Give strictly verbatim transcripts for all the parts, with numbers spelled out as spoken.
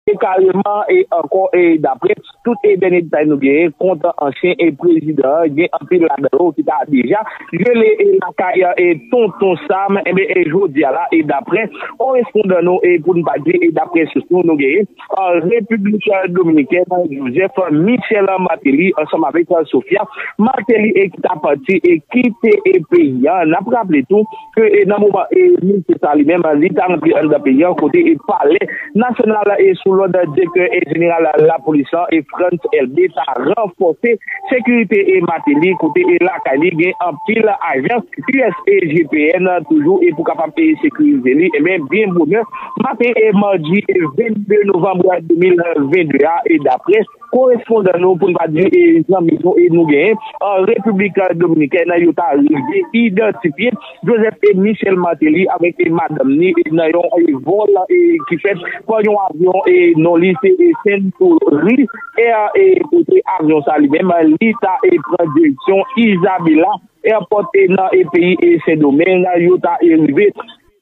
e kareman e ankò e daprè tout e dènye detay nou genyen kont ansyen e prezidan an, gen anpil ladan yo ki ta deja jele e lakay e tonton Sam. Enben e jodi a la e daprè korespondan nou e pou n pa di e daprè sous nou nou genyen an Repiblik Dominikèn, Joseph Michel Martelly ansanm avèk Sophia Martelly e ki ta pati e kite e peyi an. N ap raple tou ke e nan moman e mesye sa li menm li ta rantre anndan peyi an kote e palè nasyonal e sou lòd direktè e jeneral lapolis lan e Frantz Elbé ta ranfòse sekirite e Martelly kote e lakay li gen anpil ajan U S A G P N toujou e pou kapab e sekirize li. Enben byen bonè maten e madi e vennde novanm de mil vennde a e daprè korespondan nou pou n pa di e zanmi nou e nou genyen an Repiblik Dominikèn yo ta rive idantifye Joseph e Michel Martelly avèk e madanm ni e nan yon e vòl e ki fèt pa yon avyon e non li se e Sentouris Air e kote avyon sa li menm li ta e pran direksyon Isabela Airport e nan e peyi e Sendomeng yo ta e rive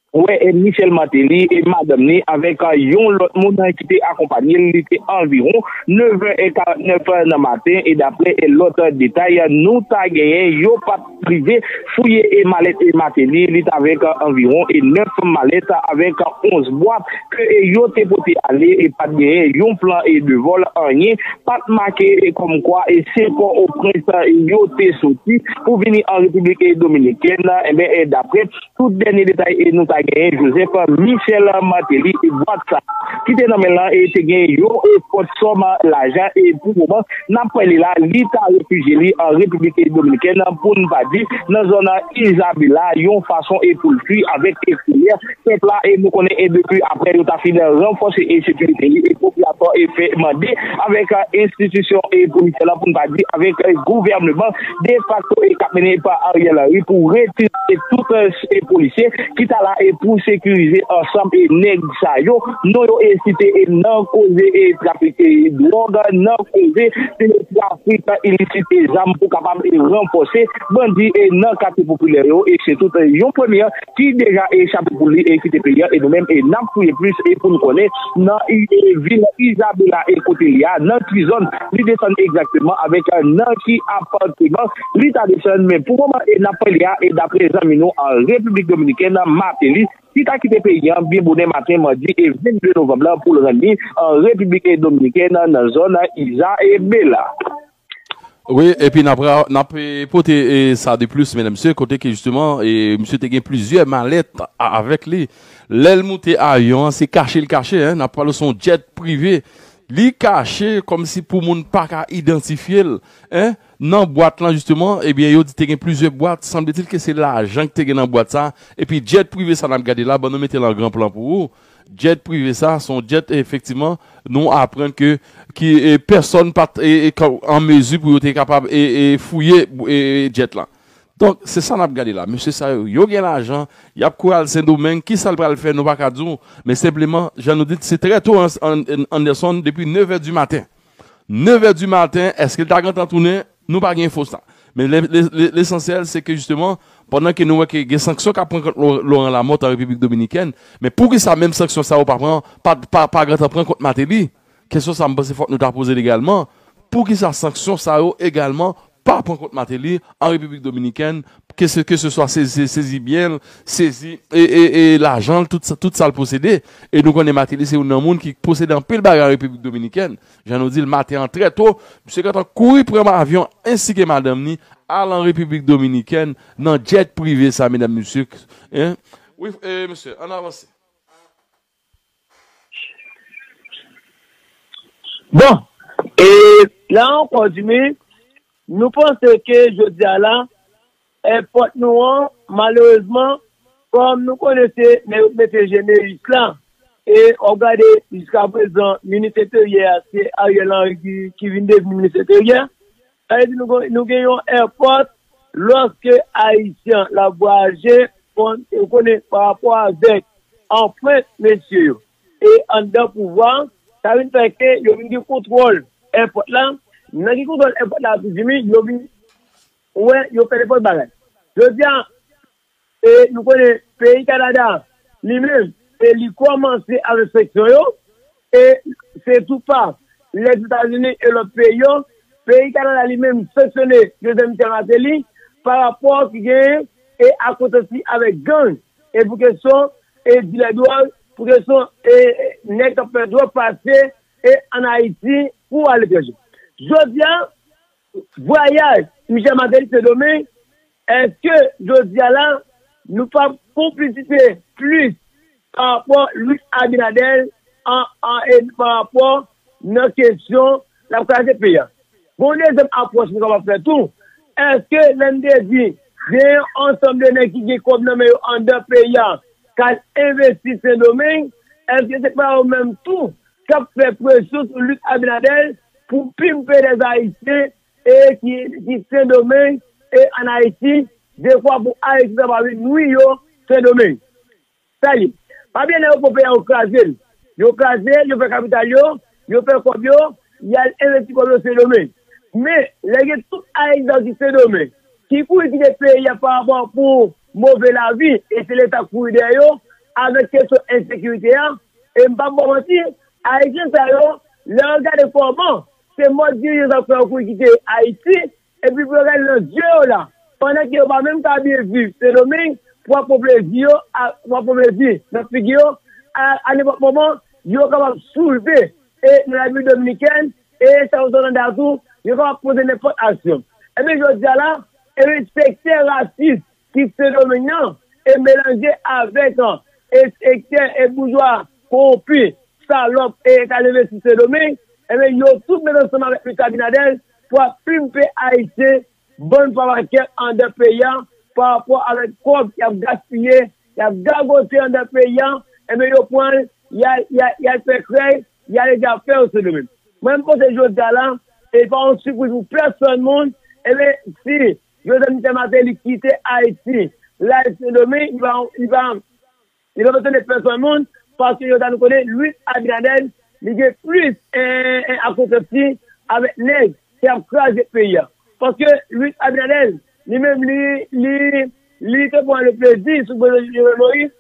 wè e Michel Martelly e madanm ni avèk yon lòt moun ki te akonpanye l li te anviwon nevè e karantnèf nan maten e daprè e lòt detay nou ta genyen yo pa t rive fouye e malèt e Martelly li t avèk anviwon e nèf malèt avèk onz bwat ke e yo te pote ale e pa t genyen yon plan e de vòl anyen pa t make e kòmkwa e se Pòtoprens yo te soti pou vini an Repiblik Dominikèn enben e daprè tout dènye detay e nou ta genyen Joseph Michel Martelly e bwat sa ki te nan men lan e te gen yon e fòt sòm lajan e pou moman n ap pale la li ta refijye li an Repiblik Dominikèn pou n pa di nan zòn Isabela yon fason e pou l fui avèk e koulè pèp la e nou konnen e depi aprè yo ta fin ranfòse e sekirite li e popilasyon e fè mande avèk enstitisyon e polisye la pou n pa di avèk gouvèneman defakto e k ap mennen pa Ariel Henry pou retire tout e polisye ki ta la e pou sekirize ansanm e nèg sa yo non yo e site e nan koze e trafik e dwòg nan koze e trafik ilisit e zam pou kapab e ranfòse bandi e nan katye popilè yo e se tout yon premye ki deja e chape pou li e kite peyi an e nou menm e n ap fouye plis e pou n konnen nan vil Isabela e kote li a nan ki zòn li desann egzakteman avèk nan ki apatman li ta desann men pou moman e n ap pale a e daprè zanmi nou an Repiblik Dominikèn Martelly ki ta kite peyi an byen bonè maten madi e vennde novanm lan pou l rann li an Repiblik Dominikèn nan zòn Isabela. Wi, epi n ap ra- n ap eh, pote eh, sa de plis, medam mesye, kote ke jisteman eh, misye te gen plizyè malèt a- avèk li. Lè l moute avyon an, se kache l kache, hein, n ap pale se yon djèt prive. Li kache kòmsi pou moun pa ka idantifye l, hein. Nan bwat lan jisteman, ebyen yo di te gen plizyè bwat, sanbletil ke se lajan ki te gen nan bwat sa, epi djèt prive sa n ap gade la, ban nou mete l an gran plan pou ou. Djèt prive sa, se yon djèt efektivman, nou aprann ke ki e, pèsòn pa t e, e, ka- an mezi pou yo te kapab e, e, fouye e, e, djèt la. Donk, se sa n ap gade la. Mesye sa yo, yo gen lajan, y ap kouri al Sendomeng, kisa l pral fè, nou pa ka di w. Men senpleman, jan nou di, se trè to an, an, Anderson, depi nevè di maten. Nevè di maten, èske l ta gentan tounen? Nou pa gen enfo sa. Men le- le- le- lesansyèl, se ke jisteman, pandan ke nou wè ke gen sanksyon k ap pran kont Lo- Laurent Lamothe an Repiblik Dominikèn, men poukisa menm sanksyon sa yo pa pran, pa, pa, pa gentan pran kont Martelly? Kesyon sa a, m panse fòk nou ta poze l egalman. Poukisa sanksyon sa yo egalman pa pran kont Martelly an Repiblik Dominikèn, ke se, ke se swa sezi, sezi byen l, sezi e, e, e lajan l, tout, sa- tout sa l posede? E nou konnen Martelly se youn nan moun ki posede anpil bagay an Repiblik Dominikèn. Jan nou di l, maten an trè to, misye gentan kouri pran avyon ensi ke madanm ni al an Repiblik Dominikèn nan djèt prive sa, medam, mesye. Hein? Wi, eh, mesye, ann avanse. Bon, e la ankò, Jimmy, nou panse ke jodi a la, èpòt nou an, malerezman, kòm nou konnen se nèg yo mete jeneris la, e w ap gade jiska prezan minis enteryè a, se Ariel Henry ki, ki vin devni minis enteryè. Sa vle di nou gen, nou gen yon èpòt, lòske Ayisyen l ap vwayaje, bon, ou konnen pa rapò avèk anprent mesye yo. E anndan pouvwa, sa vin fè ke yo vin gen kontwòl èpòt la. Nan ki kontwòl èpòt la tou Jimmy, yo vin, ou wè, yo fè nenpòt bagay. Jodi a, e nou konnen peyi Kanada, li menm, e li kòmanse avèk sanksyon yo, e se tou pa Lèzetazini e lòt peyi yo. Peyi Kanada li menm sanksyone Joseph Michel Martelly pa rapò ki genyen e akontenti avèk gang e pou kesyon e dilè dwòg, pou kesyon e nèg k ap fè dwòg pase e ann Ayiti pou aletranje. Jodi a, vwayaj Michel Martelly Sendomeng, èske jodi a la, nou p ap konplisite plis pa rapò Luis Abinader an, an, e pa rapò nan kesyon l ap kraze peyi a? Gon dezyèm apwòch nou kapab fè tou. Èske lè n te di gen yon ansanm de nèg ki gen kòb nan men yo anndan peyi a k al envesti Sendomeng, èske se pa yo menm tou k ap fè presyon sou Luis Abinader pou pimpe dèz Ayisyen e ki, ki Sendomeng e ann Ayiti, dekwa pou Ayiti sa pa vin nwi yo Sendomeng? Sa ye. Pa bliye lè yo pran peyi a, yo kraze l. Yo kraze l, yo fè kapital yo, yo fè kòb yo, y al envesti kòb yo Sendomeng. Men, lè gen tout Ayisyen ki Sendomeng, ki kouri kite peyi a pa rapò pou move lavi, e se Leta k kouri dèyè yo, avèk kesyon ensekirite a, e m p ap ba w manti, Ayisyen sa yo, lè yo gade kòman se mòd dirijan sa yo fè yo kouri kite Ayiti, epi pou yo gade nan zye yo la, pandan ke yo pa menm ka byen viv Sendomeng, pou w ap pran plezi yo, a, pou w ap pran plezi nan figi yo, a, a nenpòt moman, yo kapab soulve, e nan Repiblik Dominikèn, e sa yo sot anndan tou, yo kapab poze nenpòt aksyon. Ebyen, jodi a la, ebyen, sektè rasis ki Sendomeng nan, e melanje avèk, e sektè, e boujwa kowonpi, salòp, e k al envesti Sendomeng, ebyen, yo tout met ansanm avèk Luis Abinader pou ap pimpe Ayisyen, bann papakèt anndan peyi a, pa rapò avèk kòb y ap gaspiye, y ap gagote anndan peyi a, ebyen, yo pran l, y al, y al, y al fè krèy, y al regle afè yo Sendomeng. Mwen, m panse jodi a la, e pa yon sipriz pou pèsonn moun, ebyen, si Joseph Michel Martelly kite Ayiti, l al Sendomeng, li pa, li pa, li pa etone pèsonn moun, paske jodi a nou konnen Luis Abinader, li gen plis, eh, eh, akontenti avèk nèg ki ap kraze peyi a. Paske Luis Abinader, li menm, li, li, li te pran le plezi sou prezidan Jovenel Moïse,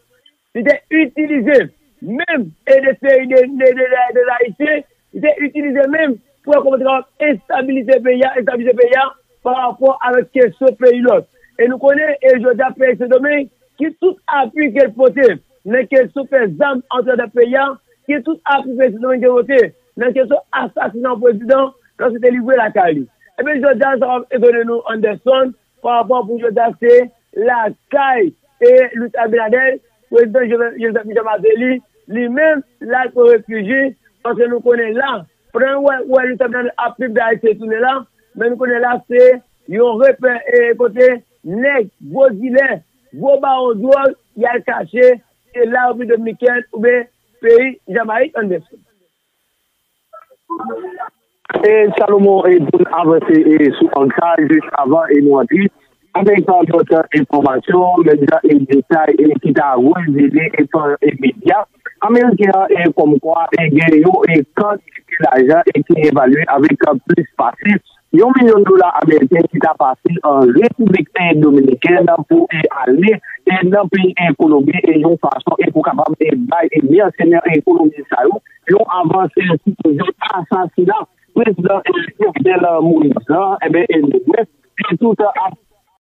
li te itilize menm e de seri de, de, de, de, de Ayisyen, li te itilize menm pou wè kòman te kapab estabilize peyi a, estabilize peyi a pa rapò avèk kesyon peyi lòt. E nou konnen, e jodi a peyi Sendomeng, ki tout apui ke l pote nan kesyon fè zam antre nan peyi a, ki tout apui peyi Sendomeng te pote nan kesyon asasina yon prezidan, lòske te livre lakay li. Ebyen, jodi a, sa p ap etone nou, Anderson, pa rapò pou jodi a, se lakay e Luis Abinader, prezidan Joseph, Joseph Michel Martelly, li menm, l al pran refiji, paske nou konnen la, pandan nou wè, wè Luis Abinader ap pimpe Ayiti tounen la, men nou konnen la, se yon repè, e kote nèg, gwo dilè, gwo bawon dwòg, y al kache, se la Repiblik Dominikèn oubyen peyi Jamayik, Anderson. E Salomon, e pou n avanse e sou anka, jis avan e nou antre avèk lòt enfòmasyon, menm jan e detay e ki ta revele e pa e medya ameriken an, e kòmkwa e gen yon e kantite lajan e ki evalye avèk plis pase yon milyon dola ameriken ki ta pase an Repiblik Dominikèn pou e ale e nan peyi e Kolonbi e yon fason e pou kapab e bay e mèsenè e Kolonbi sa yo yon avans e sipoze asasina prezidan e Jovenel Moïse lan, enben e nou wè e tout ap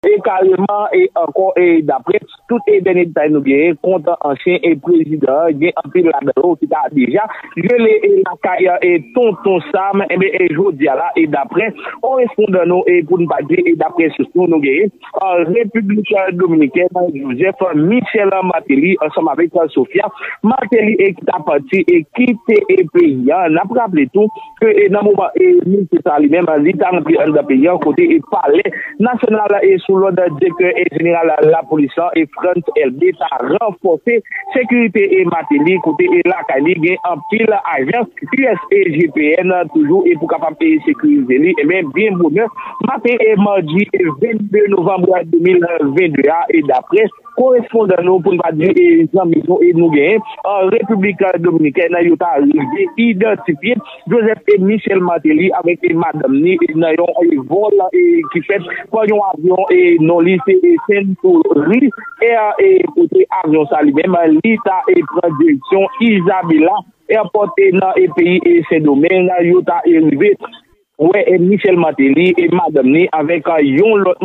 e kareman e ankò e daprè tout e dènye detay nou genyen kont ansyen e prezidan an, gen anpil ladan yo ki ta deja jele e lakay e Tonton Sam, enben e jodi a la e daprè korespondan nou e pou n pa di e daprè sous nou nou genyen an Repiblik Dominikèn, Joseph Michel Martelly ansanm avèk Sophia Martelly e ki ta pati e kite e peyi an. N ap raple tou ke e nan moman e mesye sa li menm li ta rantre anndan peyi an kote e palè nasyonal e sou lòd direktè e jeneral lapolis lan e Frantz Elbé ta ranfòse sekirite e Martelly kote e lakay li gen anpil ajan U S A G P N toujou e pou kapab e sekirize li. Ebyen byen bonè maten e madi e vennde novanm de mil vennde a e daprè korespondan nou pou n pa di e zanmi nou e nou genyen an Repiblik Dominikèn yo ta rive idantifye Joseph e Michel Martelly avèk e madanm ni e nan yon e vòl e ki fèt pa yon avyon e non li se e Century Air e kote avyon sa li menm li ta e pran direksyon Isabela èpòt e nan e peyi e Sendomeng, yo ta e rive wè e Michel Martelly e madanm ni avèk yon lòt